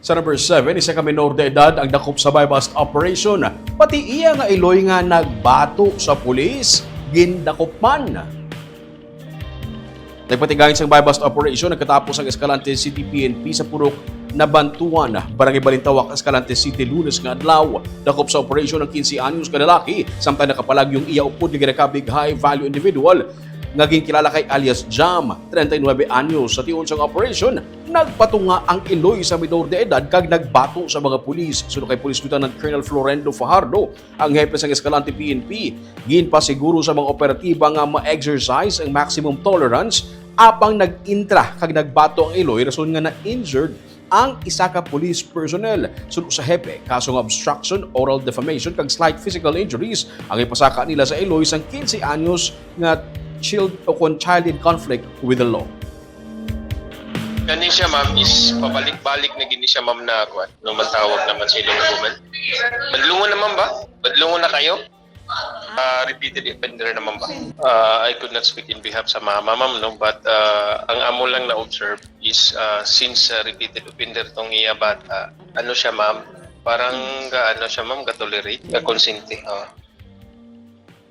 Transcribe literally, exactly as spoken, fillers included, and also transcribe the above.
Sa number seven, isa ka minor de edad ang dakop sa buy-bust operation. Pati iya nga iloy nga nagbato sa pulis, gindakop man. Nagpatigayng sang buy-bust operation nagkatapos ang Escalante City P N P sa Purok Nabantuan, Barangay Balintawak, Escalante City, Lunes nga adlaw. Dakop sa operasyon ang quince anyos nga lalaki, samtang nakapalag yung iya upod nga ginakabig high value individual nga ginkilala kay alias Jam, treinta y nueve anyos. Sa tion sang operasyon, nagpatunga ang iloy sa minor de edad kag nagbato sa mga pulis. Suno kay Police Lieutenant Colonel Florendo Fajardo, ang hepe sang Escalante P N P, ginpasiguro sa mga operatiba nga ma-exercise ang maximum tolerance apang nag-intra kag nagbato ang iloy rason nga na-injured ang isa ka police personnel. Suno sa hepe, kaso nga obstruction, oral defamation kag slight physical injuries ang ipasaka nila sa iloy sang quince anyos nga child o kon child in conflict with the law. Kani siya, ma'am, is pabalik-balik na gini siya, ma'am, na kuan. No, matawag naman sila na woman. Badlungon naman ba? Badlungon na kayo? Ah, repeated offender naman ba? Ah, I could not speak in behalf sa mama, ma'am, no? But ah, ang amo lang na-observe is ah, since ah, repeated offender tong iya bata, ano siya, ma'am? Parang ga ano siya, ma'am, ga-tolerate, ga-consente. Ah.